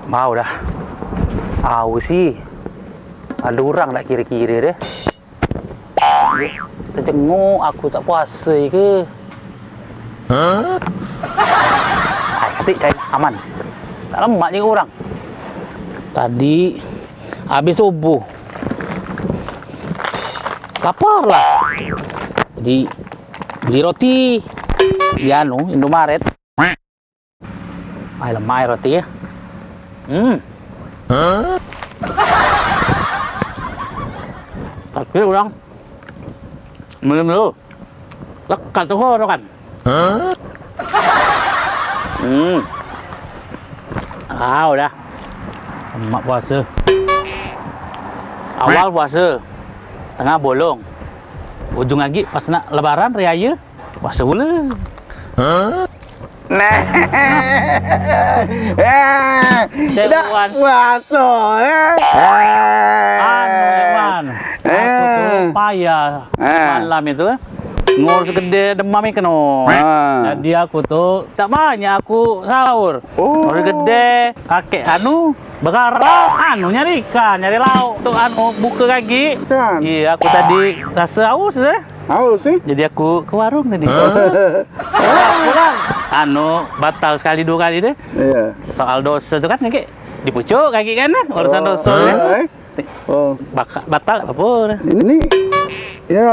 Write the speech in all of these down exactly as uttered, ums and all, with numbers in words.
Mau dah. Aus sih. Ada orang tak kira-kira deh. Tejenguk aku tak puasa ke? Ai, katik cai aman. Tak lemak juga orang. Tadi habis subuh. Lapar lah. Jadi beli roti di anu Indomaret. Ai, lemai roti ya. Hmm. Tapi orang melu-melu lekat tu kan. Hmm. Ah, udah. Lemak puasa. Awal puasa, tengah bolong, ujung lagi pas nak lebaran, raya, puasa pula. Nah. Eh, dak puaso, eh. Anu, Wan. Aku tu payah malam itu, eh. Ngurus gede demam ni keno. Jadi aku tu tak banyak aku sahur. Ngurus gede, kakek anu, begarah, anu, nyari ikan, nyari lauk tu anu, buka kaki. Iya, aku tadi rasa haus, eh. Haus, eh? Jadi aku ke warung tadi. Pulang. Anu, batal sekali dua kali deh. Iya. Soal dosa tu kan, kaki dipucuk kaki kan, eh? Urusan dosa, eh? Oh. Baka-, batal apa dah? Ini, ya.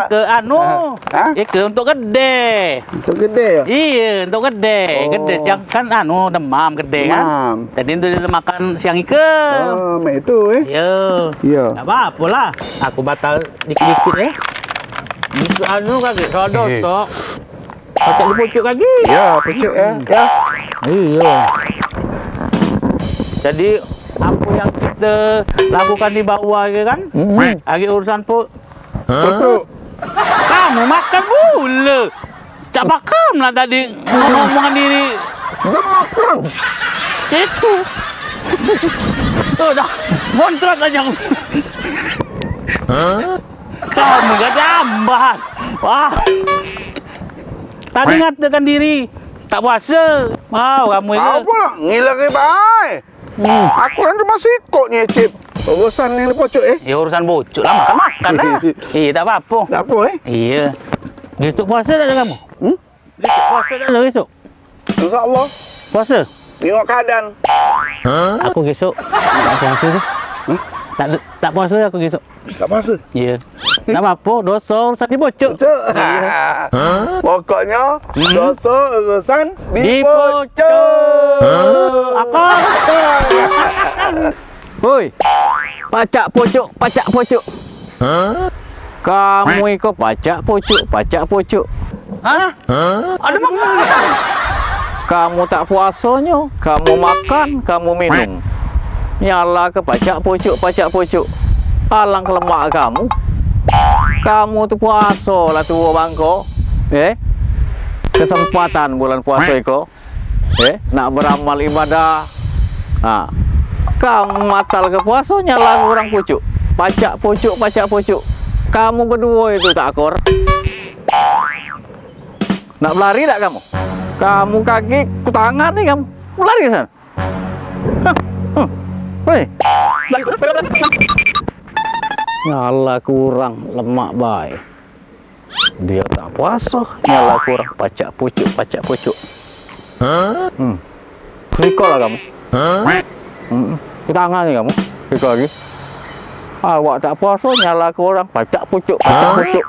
Ke anu, ke untuk gede. Untuk gede ya? Iya, untuk gede. Gede siang kan anu, demam gede kan. Demam. Jadi untuk dia makan siang ike. Oh, mak itu, eh? Iya. Iya. Tak apa-apa lah. Aku batal dikit-dikit, eh. Bisa anu kaki, soal dosa. Pacak dipucuk kaki. Ya, pucuk ya. Ya. Iya. Jadi, apa yang kita lakukan di bawah ke kan? Lagi urusan pu-, pucuk. Kamu makan pula. Cak pakam lah tadi ngomong-ngomongan diri. Dah makan. Itu. Tuh dah. Moncrot aja. Kamu gak tambahan. Wah. Tadi ngatakan diri tak puasa. Wow, kamu itu. Apa lah? Ngiler ke bae. Hmm. Aku kan cuma sikok nyicip. Urusan yang pucuk, eh? Ya, urusan pucuk lah, makan-makan lah. Iya, tak apa-apa. Tak apa, eh? Iya. Besok puasa tak ada kamu? Hmm? Besok puasa tak ada besok? Insya Allah. Puasa? Tengok keadaan. Aku besok tak puasa tu. Hah? Tak, tak puasa aku besok. Tak puasa? Iya. Tak apa-apa, dosa urusan dipucuk. Pucuk. Iya. Pokoknya, hmm, dosa urusan dipucuk. Dipucuk. Apa? Woi, pacak pucuk, pacak pucuk. Kamu iko pacak pucuk, pacak pucuk. Hah? Ada makan? Kamu tak puasonyo, kamu makan, kamu minum. Nyala ke pacak pucuk, pacak pucuk. Alang kelemak kamu. Kamu tu puaso lah tuo bangko. Eh? Kesempatan bulan puaso iko. Eh, nak beramal ibadah. Ha. Kamu matal ke puaso, nyala ke orang pucuk. Pacak pucuk, pacak pucuk. Kamu beduo itu tak akor. Nak belari tak kamu? Kamu kaki ku tangan ni kamu. Belari ke sana. Hah. Hmm. Hei. Nyala kurang lemak bae. Dio tak puaso, nyala kurang pacak pucuk, pacak pucuk. Hmm. Riko lah kamu. Hmm. Tangan ni kamu. Riko lagi. Awak tak puaso, nyala kurang pacak pucuk, pacak pucuk.